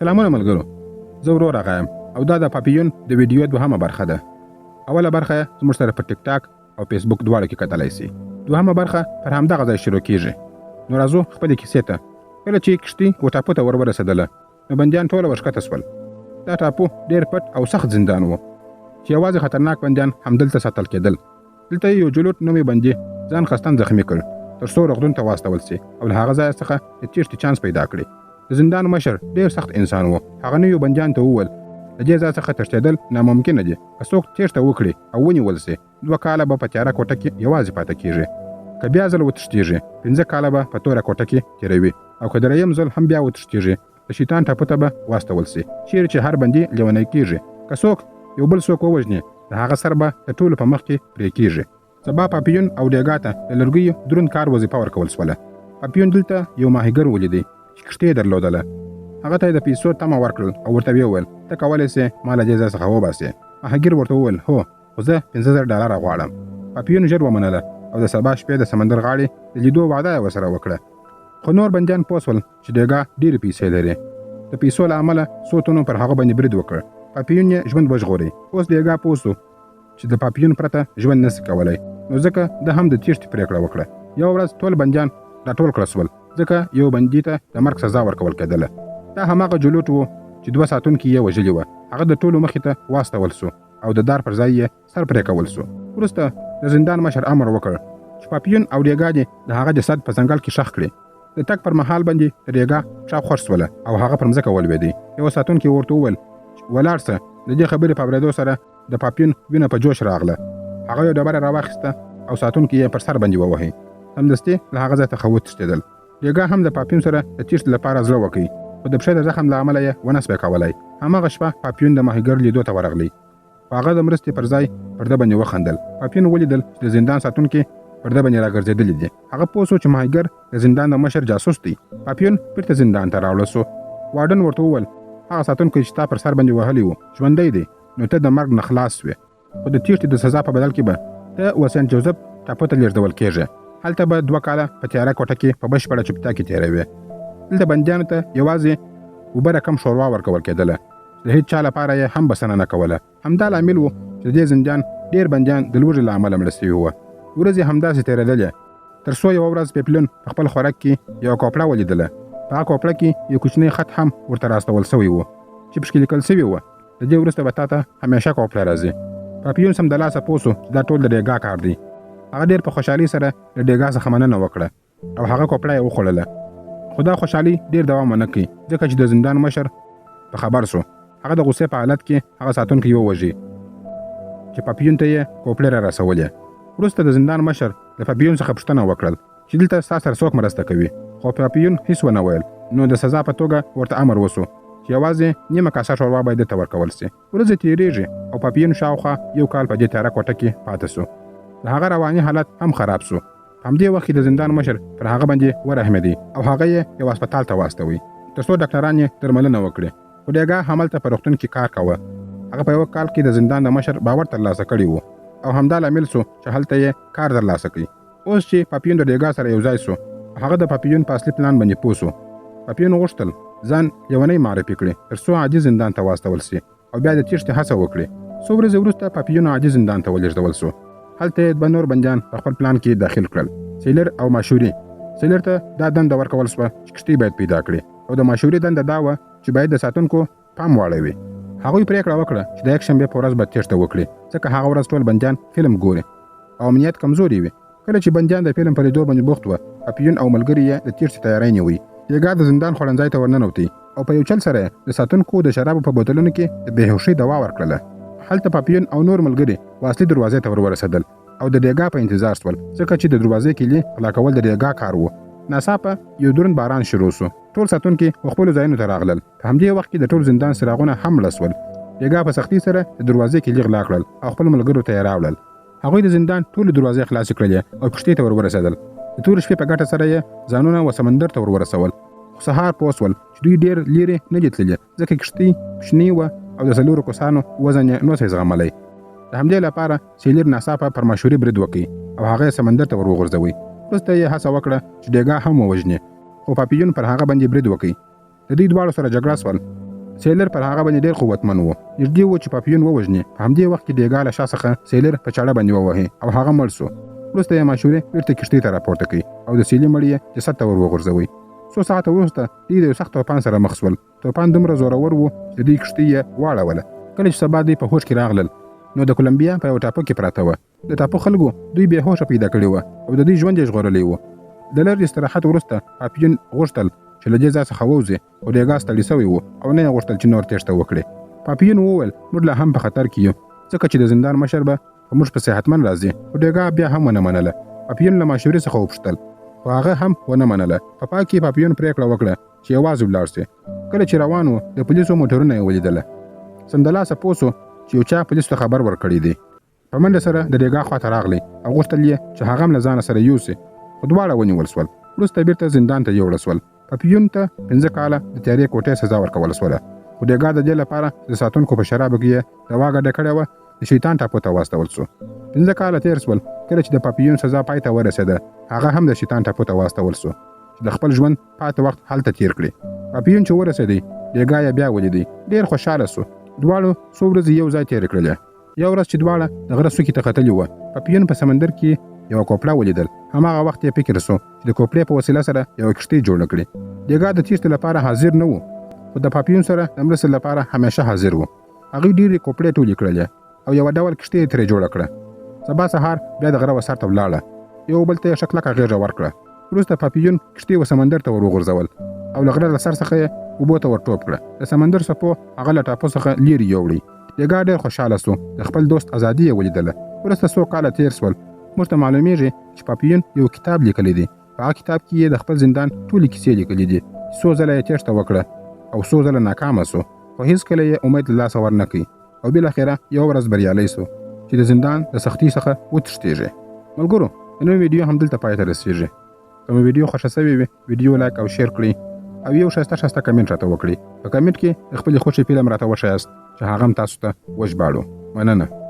سلامونه ملګرو، زه ورور اغا یم او دا د پاپیون د ویډیو دوهمه برخه ده. اوله برخه یې زموږ سره په ټیک ټاک او فیسبوک دواړو کې کتلی سي. دوهمه برخه پر همدغه ځای شروع کیږي. نو راځو خپلې کیسې ته. کله چې کښتۍ و ټاپو ته ور ورسېدله نو بندیان ټوله ورښکته سول. دا ټاپو ډېر پټ او سخت زندان و چې یوازې خطرناک بندیان همدلته ساتل کېدل. دلته یې یو جلوټ نومي بندي ځان قصداً زخمي کړ تر څو روغتون ته واستول سي او له هغه ځایه څخه د تېښتې چانس پیدا کړي. د زندان مشر ډېر سخت انسان و. هغه نویو بندیانو ته وویل، له دې ځای څخه تښتېدل ناممکنه دي. که څوک تېښته وکړي او ونیول سي، 2 کاله به په تیاره کوټه کې یوازې پاتې کېږي. که بیا ځل وتښتېږي، 5 کاله به په توره کوټه کې تېروي او که درېیم ځل هم بیا وتښتېږي، د شیطان ټاپو ته به واستول سي، چیرې چې هر بندي لیونی کېږي. که څوک یو بل څوک ووژني، د هغه سر به د ټولو په مخ کې پرې کېږي. سبا پاپیون او ډیګا ته د لرګیو دروند کار وظیفه ورکول سوله. پاپیون دلته یو ماهیګر ولیدی چې کښتۍ یې درلودله. هغه ته یې د پیسو تمه ورکړل او ورته ویې ویل، ته کولی سې ما له دې ځای څخه وباسې. ماهیګر ورته وویل، هو، خو زه 5000 ډالره غواړم. پاپیون ژر ومنله او د سبا شپې د سمندر غاړې د لیدو وعده یې ورسره وکړه. خو نور بندیان پوه سول چې ډیګا ډېرې پیسې لري. د پیسو له امله څو تنو پر هغه باندې برید وکړ. پاپیون یې ژوند وژغوری. اوس ډیګا پوه سو چې د پاپیون پرته ژوند نسي کولی، نو ځکه ده هم د تېښتې پرېکړه وکړه. یوه ورځ ټول بندیان راټول کړه سول، ځکه یو بندي ته د مرګ سزا ورکول کېدله. دا هماغه جلوټ و چې دوه ساتونکي یې وژلي وه. هغه د ټولو مخې ته واستول سو او د دار پر ځای یې سر پرې کول سو. وروسته د زندان مشر امر وکړ چې پاپیون او ډیګا دې د هغه جسد په ځنګل کې ښخ کړي. د تګ پر مهال باندې د ډیګا پښه خوږ سوله او هغه پر مځکه ولوېدی. یوه ساتونکي ورته وویل چې ولاړ سه. د دې خبرې په اورېدو سره د پاپیون وینه په جوش راغله. هغه یو ډبره راواخیسته او ساتونکی یې پر سر باندې ووهی. سمدستي له هغه ځای څخه وتښتېدل. ډیګا هم د پاپیون سره د تېښتې لپاره زړه وکړ، خو د پښې د زخم له امله یې ونه سوای کولی. هماغه شپه پاپیون د ماهیګر لیدو ته ورغلی، خو هغه د مرستې پر ځای پر ده باندې وخندل. پاپیون ولیدل چې د زندان ساتونکي پر ده باندې راګرځېدلي دي. هغه پوه سو چې ماهیګر د زندان د مشر جاسوس دی. پاپیون بیرته زندان ته راوړل سو. وارډن ورته وویل، هغه ساتونکی چې تا پر سر باندې وهلی و ژوندی دی، نو ته د مرګ نه خلاص سوې، خو د تېښتې د سزا په بدل کې به ته و سنت جوزف ټاپو ته لېږدول کېږې. هلته به 2 کاله په تیاره کوټه کې په بشپړه چوپتیا کې تېروې. دلته بندیانو ته یوازې اوبه رقم ښوروا ورکول کېدله چې د هیڅ چا لپاره یې هم بسنه نه کوله. همدا لامل و چې د دې زندان ډېر بندیان د لوږې له امله مړه سوي وه. ورځې همداسې تېرېدلې تر څو یوه ورځ پېپلون په خپل خوراک کې یوه کوپړه ولیدله. په هغه کوپړه کې یو کوچنی خط هم ورته راستول سوی و چې پکې لیکل سوي وه، د دې وروسته به تا ته همیشه کوپړه راځي. پاپیون سمدلاسه پوه سو چې دا ټول د ډیګا کار دی. هغه ډېر په خوشحالۍ سره له ډیګا څخه مننه وکړه او هغه کوپړه یې وخوړله. خو دا خوشحالي ډېر دوام ونه کړي، ځکه چې د زندان مشر په خبر سو. هغه د غوسې په حالت کې هغه ساتونکی ووژی چې پاپیون ته یې کوپړې را رسولې. وروسته د زندان مشر له پاپیون څخه پوښتنه وکړل چې دلته ستا سره څوک مرسته کوي، خو پاپیون هیڅ ونه ویل. نو د سزا په توګه ورته امر وسو چې یوازې نیمه کاسه ښوروا باید ده ته ورکول سي. ورځې تېرېږي او پاپیون شاوخوا یو کال په دې تیاره کوټه کې پاتې سو. د هغه رواني حالت هم خراب سو. په همدې وخت کې د زندان مشر پر هغه باندې ورحمېدی او هغه یې یو هسپتال ته واستوی تر څو ډاکټران یې درملنه وکړي. خو ډیګا هملته په روغتون کې کار کاوه. هغه په یوه کال کې د زندان د مشر باور ترلاسه کړی و او همدا لامل سو چې هلته یې کار ترلاسه کړي. اوس چې پاپیون د ډیګا سره یو ځای سو، هغه د پاپیون په اصلي پلان باندې پوه سو. پاپیون غوښتل ځان لیونی معرفي کړي تر څو عادي زندان ته واستول سي او بیا د تېښتې هڅه وکړي. څو ورځې وروسته پاپیون عادي زندان ته ولېږدول سو. هلته یې دوه نور بندیان په خپل پلان کې داخل کړل، سیلر او ماشوري. سیلر ته دا دنده ورکول سوه چې کښتۍ باید پیدا کړي او د ماشوري دنده دا وه چې باید د ساتونکو پام واړوي. هغوی پرېکړه وکړه چې د یکشنبې په ورځ به تېښته وکړي، ځکه هغه ورځ ټول بندیان فلم ګوري او امنیت کمزوری وي. کله چې بندیان د فلم په لیدو باندې بوخت وه، پاپیون او ملګري یې د تېښتې تیاری نیوی. ډیګا د زندان خوړنځای ته ورننوتی او په یو چل سره یې د ساتونکو د شرابو په بوتلونو کې د بېهوښۍ دوا ورکړله. هلته پاپیون او نور ملګري و اصلي دروازې ته ور ورسېدل او د ډیګا په انتظار سول، ځکه چې د دروازې کیلي غلا کول د ډیګا کار و. ناڅاپه یو دروند باران شروع سو. ټول ساتونکي و خپلو ځایونو ته راغلل. په همدې وخت کې د ټول زندان څراغونه هم مړه سول. ډیګا په سختۍ سره د دروازې کیلي غلا کړل او خپلو ملګرو ته یې راوړل. هغوی د زندان ټولې دروازې خلاصې کړلې او کښتۍ ته ور ورسېدل. د تورې شپې په ګټه سره یې ځانونه و سمندر ته ور ورسول، خو سهار پوه سول چې دوی ډېر لیرې نه دي تللي، ځکه کښتۍ کوچنۍ وه او د څلورو کسانو وزن یې نه سوی زغملی. د همدې لپاره سیلیر ناڅاپه پر ماشوري برید وکړ او هغه یې سمندر ته ور وغورځوی. وروسته یې هڅه وکړه چې ډیګا هم ووژني، خو پاپیون پر هغه باندې برید وکړ. د دوی دواړو سره جګړه سول. سیلر پر هغه باندې ډېر قوتمن و، نږدې و چې پاپیون ووژني. په همدې وخت کې ډیګا له شا څخه سیلر په چاړه باندې ووهي او هغه مړ سو. وروسته یې ماشوري بیرته کښتۍ ته راپورته کړ او د سیلي مړی یې جسد ته ور وغورځوی. څو ساعته وروسته دوی د یو سخت توپان سره مخ سول. توپان دومره زورور و چې د دوی کښتۍ یې واړوله. کله چې سبا دوی په هوښ کې راغلل نو د کولمبیا په یوه ټاپو کې پراته وه. د ټاپو خلکو دوی بې هوښه پیدا کړي وه او د دوی ژوند یې ژغورلی و. د لږ استراحت وروسته پاپیون غوښتل چې له دې ځای څخه ووځي، خو ډیګا ستړي شوی و او نه یې غوښتل چې نور تېښته وکړي. پاپیون وویل، موږ لا هم په خطر کې یو، ځکه چې د زندان مشر به په موږ پسې حتما راځي. خو ډیګا بیا هم ونه منله. پاپیون له ماشوري څخه وپوښتل، خو هغه هم ونه منله. په پای کې پاپیون پرېکړه وکړه چې یوازې ولاړ شي. کله چې روان و، د پولیسو موټرونه یې ولیدل. سمدلاسه پوه شو چې یو چا پولیسو ته خبر ورکړی دی. په منډه سره د ډیګا خواته راغلی او غوښتل یې چې هغه هم له ځانه سره یوسي، خو دواړه ونیول شول. وروسته بیرته زندان ته یوړل شول. پاپیون ته 5 کاله د تیارې کوټې سزا ورکول شوله، خو ډیګا د دې لپاره چې د ساتونکو په شرابو کې یې دوا ګډه کړې وه، د شیطان ټاپو ته واستول شو. 5 کاله تېر شول. کله چې د پاپیون سزا پای ته ورسېده، هغه هم د شیطان ټاپو ته واستول شو چې د خپل ژوند پاتې وخت هلته تېر کړي. پاپیون چې ورسېدی، ډیګا یې بیا ولیدی، ډېر خوشحاله شو. دواړو څو ورځې یو ځای تېرې کړلې. یو ورځ چې دواړه د غره څوکې ته ختلي وه، پاپیون په سمندر کې یوه کوپړه ولیدل. هماغه وخت یې فکر شو چې د کوپړې په وسیله سره یوه کښتۍ جوړه کړي. ډیګا د تېښتې لپاره حاضر نه و، خو د پاپیون سره د مرستې لپاره همیشه حاضر و. هغوی ډېرې کوپړې ټولې کړلې او یوه ډول کښتۍ یې ترې جوړه کړه. سبا سهار بیا د غره و سر ته ولاړه، یو بل ته یې ښه کلکه غېږه ورکړه. وروسته پاپیون کښتۍ و سمندر ته ور وغورځول او له غره له سر څخه یې اوبو ته ور ټوپ کړه. د سمندر څپو هغه له ټاپو څخه لیرې یوړی. ډیګا ډېر خوشحاله سو، د خپل دوست ازادي یې ولیدله. وروسته څو کاله تېر سول. موږ ته معلومیږي چې پاپیون یو کتاب لیکلی دی. په هغه کتاب کې یې د خپل زندان ټولې کیسې لیکلې دي چې څو ځله یې تېښته وکړه او څو ځله ناکامه سو، خو هیڅکله یې امید له لاسه ورنه کړ او بالاخره یوه ورځ بریالی سو چې د زندان له سختۍ څخه وتښتېږي. ملګرو، د نوې ویډیو هم دلته پای ته رسیږي. که مو ویډیو خوښه شوې وي، ویډیو لایک او شیر کړئ او یو ښایسته ښایسته کمنټ راته وکړئ. په کمنټ کې د خپلې خوښې فلم راته وښایاست چې هغه هم تاسو ته وژباړو. مننه.